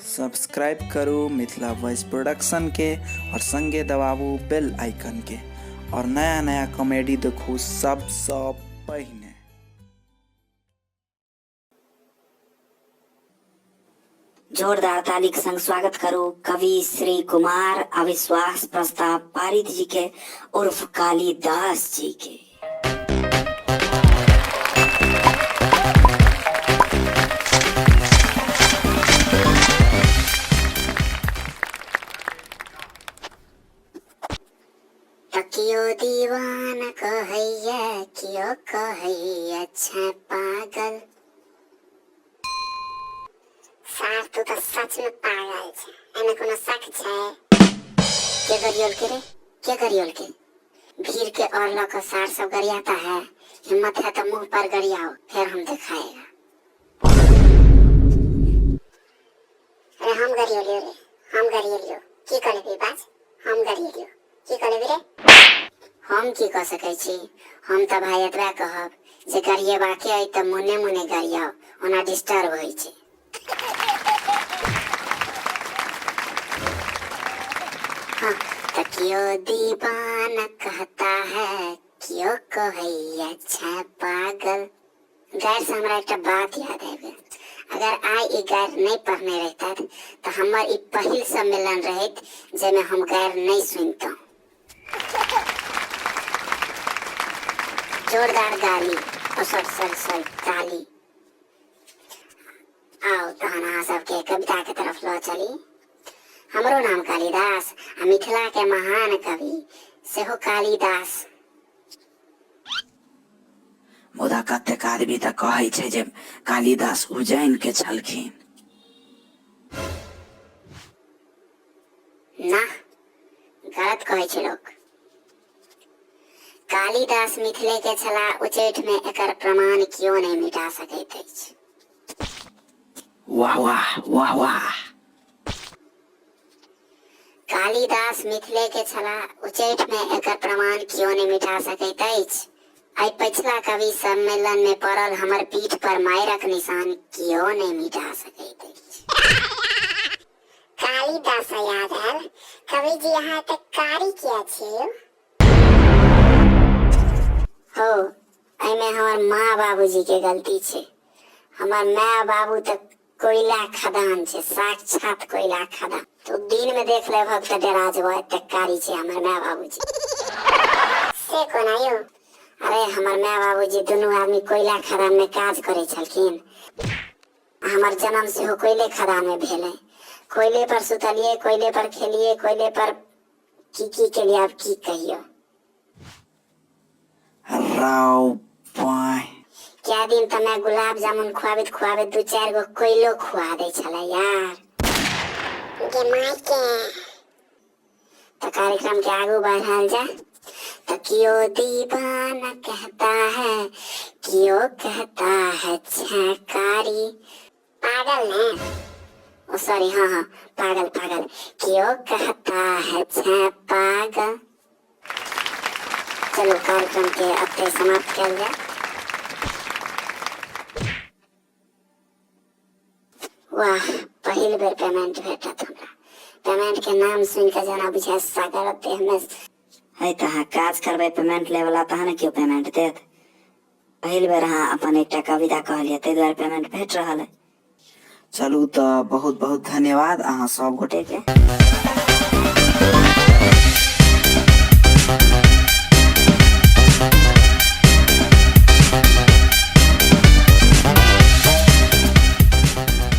Subscribe करू Mithila voice production के और संगे दबाबू बेल आइकन के और नया नया कॉमेडी देखू सबसँ पहिने। जोरदार ताली के संग स्वागत करू कवि श्री कुमार अविश्वास प्रस्ताव पारित जी के उर्फ कालिदास जी के। तऽ कियो दीवाना कहैया, कियो कहैया छै पागल। सार, तू तऽ सच में पागल छै, एहिमे कोनो शक छै? के गरियोल के रे, के गरियोल के? भीड़ के और लऽ कऽ सार सब गरियाता है। हिम्मत है तो मुंह पर गरियाओ, फिर हम दिखाएगा। अरे हम गरियोलियो रे, हम गरियोलियो, की कऽ लेबही बाज? हम गरियोलियो, की कऽ लेबही रे? हम की कऽ सकै छी? हम तऽ भाई एतबे कहब जे गरियेबाके अइ तऽ मोने मोने गरियाउ, ओना डिस्टर्ब होइ छै। हाँ, तऽ कियो दीवाना कहता है, कियो कहैया छै पागल। गारि से हमरा एकटा बात याद आबि गेल। अगर आइ ई गारि नहि पढ़ने रहितथि तऽ हमर ई पहिल सम्मेलन रहैत जाहिमे हम गारि नहि सुनितहुँ। जोरदार गाली, ओ सॉरी सॉरी सॉरी, ताली। आउ तहन अहाँ सबके कविता के तरफ लऽ चली। हमरो नाम कालिदास आ मिथिला के महान कवि सेहो कालिदास। मुदा कतेक आदमी तऽ कहै छै जे कालिदास उज्जैन के छलखिन। ना, गलत कहै छै लोक। कालिदास मिथिले के छलाह, उच्चैठ में एकर प्रमाण कियो नहि मिटा सकैत अछि। वाह वाह वाह वाह। कालिदास मिथिले के छलाह, उच्चैठ में एकर प्रमाण कियो नहि मिटा सकैत अछि। एहि पछिला कवि सम्मेलन में पड़ल हमर पीठ पर मायरक निशान कियो नहि मिटा सकैत अछि। कालिदास याद आयल, कवि जी अहाँ एते कारी किया छियै यौ? हौ, एहिमे हमर माँ बाबूजी के गलती छै। हमर माय बाबू तऽ कोयला खदान छै, साक्षात कोयला खदान। तू दिन में देख लेबहक तऽ डरा जेबह, एतेक कारी छै हमर माय बाबूजी। से कोना यौ? अरे हमर माय बाबूजी दुनू आदमी कोयला खदान में काज करै छलखिन। हमर जन्म सेहो कोयले खदान में भेलै। कोयले पर सुतलियै, कोयले पर खेलियै, कोयले पर की की केलियै, आब की कहियौ। राव पाय। क्या दिन तऽ मैं गुलाब जामुन खुआबैत खुआबैत दू चारि गो कोयलो खुआ दै छलै यार। गे माय के। तऽ कार्यक्रम के आगू बढ़ायल जाय। तऽ कियो दीवाना कहता है, कियो कहता है छकारी। पागल ने? ओ सॉरी, हाँ हाँ, पागल पागल। कियो कहता है छे पागल। चलू कार्यक्रम के अते समाप्त कयल जाय। वाह, पहिल बेर पेमेंट भेटत हमरा। पेमेंट के नाम सुनि के जेना बुझाय सागर देह में। है तऽ अहाँ काज करबै पेमेंट लै वाला तहन ने केओ पेमेंट देत। पहिल बेर अहाँ अपन एकटा कविता कहलियै ताहि दुआरे पेमेंट भेट रहल है। चलू तऽ बहुत बहुत धन्यवाद अहाँ सब गोटे के।